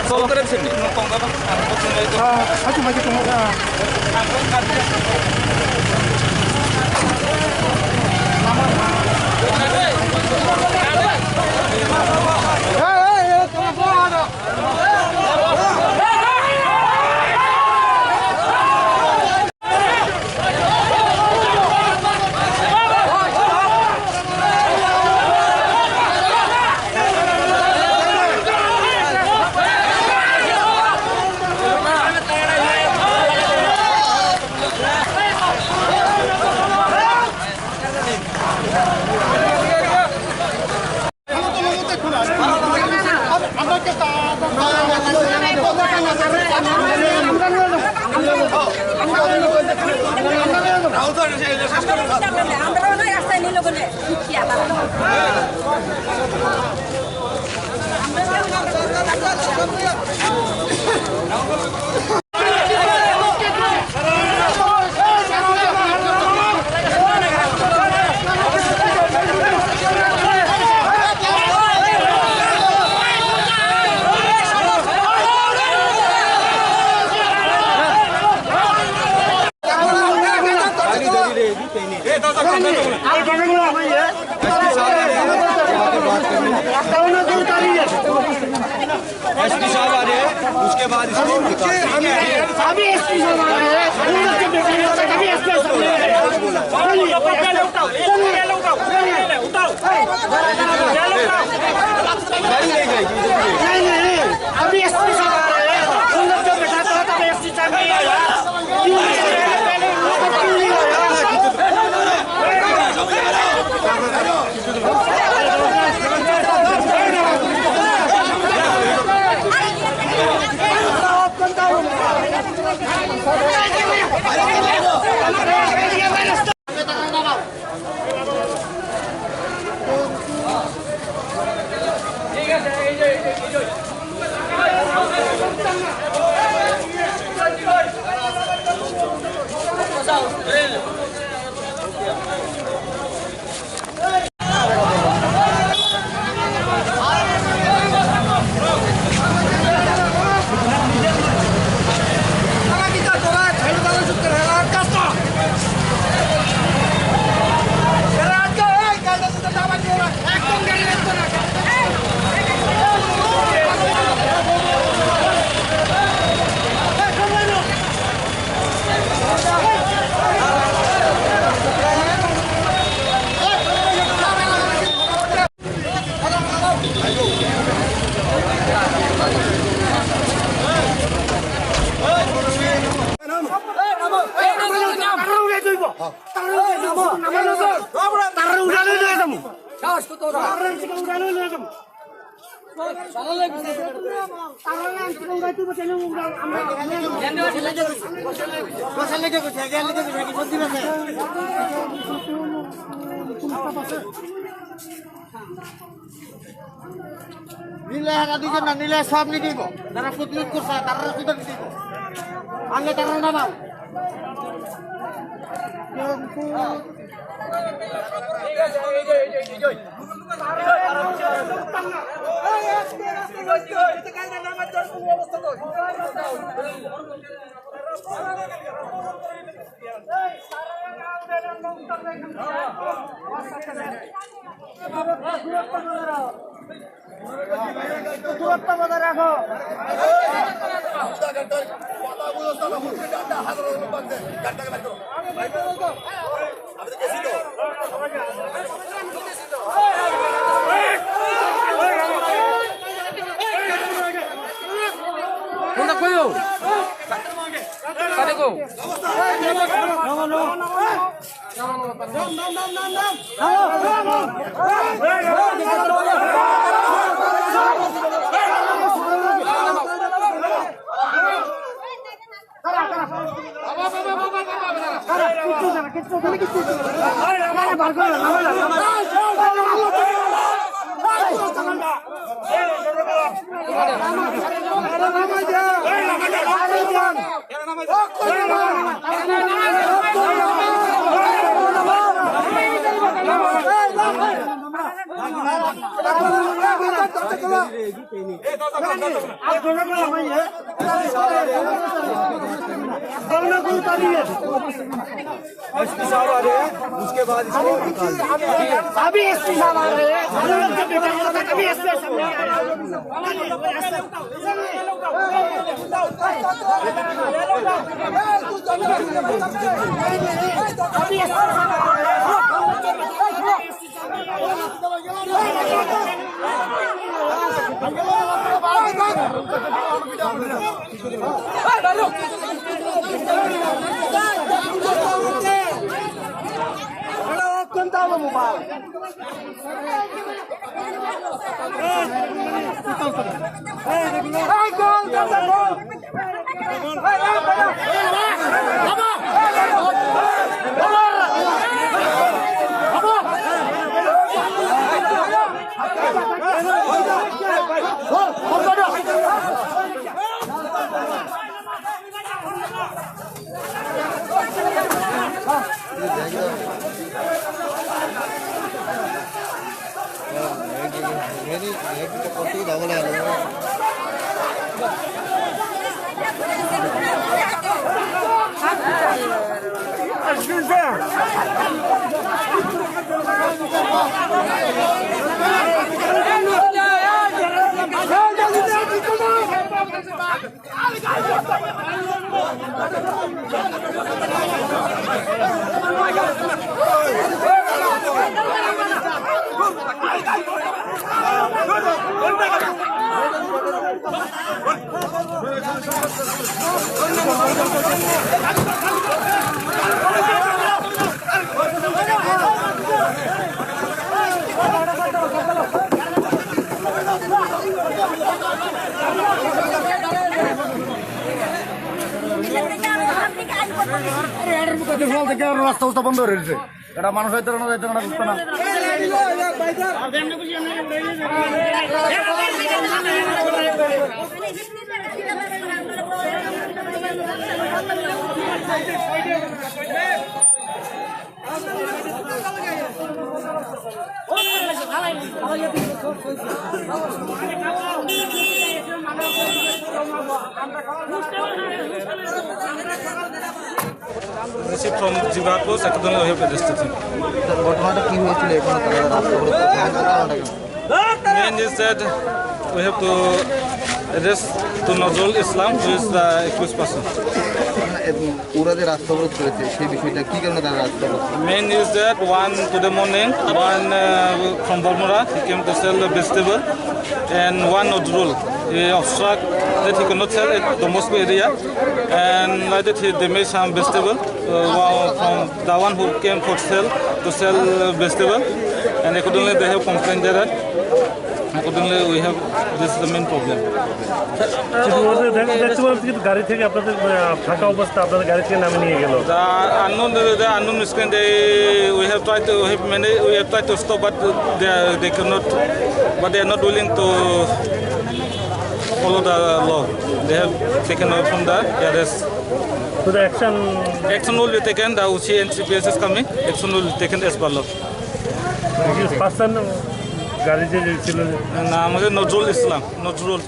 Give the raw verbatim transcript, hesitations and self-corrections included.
Cholo. SP साहब आ रहे हैं, उसके बाद इसको निकाल। अभी एसपी साहब आ रहे हैं, हम लोग के बेटे को अभी एसपी साहब आ रहे हैं। गाड़ी नहीं जाएगी, इधर नहीं। नहीं, नहीं, नहीं, अभी एसपी साहब आ रहे हैं, हम लोग के बेटा को अभी एसपी साहब नहीं आया। নিলে হারা দুইজন না, নিলে সব নিয়ে দিব। তারা প্রতিরোধ করছে, তারা শুধু নিয়ে দিব। আনলে তারা না দাও। দূরত্ব বজায় রাখো। কোনটা কইও? কাটে গো। आप दोनों को हटाइए। एसपी साहब आ रहे हैं, उसके बाद इसको निकाल दो। अभी एसपी साहब आ रहे हैं, हम लोग के बेटा को तक अभी एसपी साहब नहीं आए। अभी एसपी साहब आ रहे हैं। রাস্তা উস্তা বন্ধ হয়ে রয়েছে। এটা মানুষ হয়তো না, হয়তো না, বুঝতো না। Receive from Jibhat Post, Ekadon Ohio Pradesh State. বর্তমানে কি হয়েছিল এখানে তারা রাস্তা অবরোধ করতে হয়েছে, কারণটা কি? Main is that we have to arrest to Nozrul Islam, who is the accused person. মানে, এবং ওরা যে রাস্তা অবরোধ করেছে, সেই বিষয়টা কি কারণে তারা রাস্তা অবরোধ করেছে? Main is that one today morning, one, uh, from Bormura, he came to sell the vegetable, and one Nozrul, he obstruct that he cannot sell at Don Bosco area, and like that he damaged some vegetable. Uh, one from the one who came for sale to sell, uh, vegetable, and accordingly they have complained there. Accordingly, we have, this is the main problem. কিন্তু ওদের দেখ-, দেখতে পাচ্ছি কিন্তু গাড়ি থেকে আপনাদের, আহ, ফাঁকা অবস্থা, আপনাদের গাড়ি থেকে নামিয়ে নিয়ে গেল। The unknown, the unknown miscreant, they, we have tried to, we have many, we have tried to stop, but they are, they cannot, but they are not willing to follow the law. They have taken away from the arrest. So the action Action will be taken. The O C and C P S is coming. Action will be taken as per law. Person গাড়ি যে ছিল? নাম হচ্ছে নজরুল ইসলাম, নজরুল।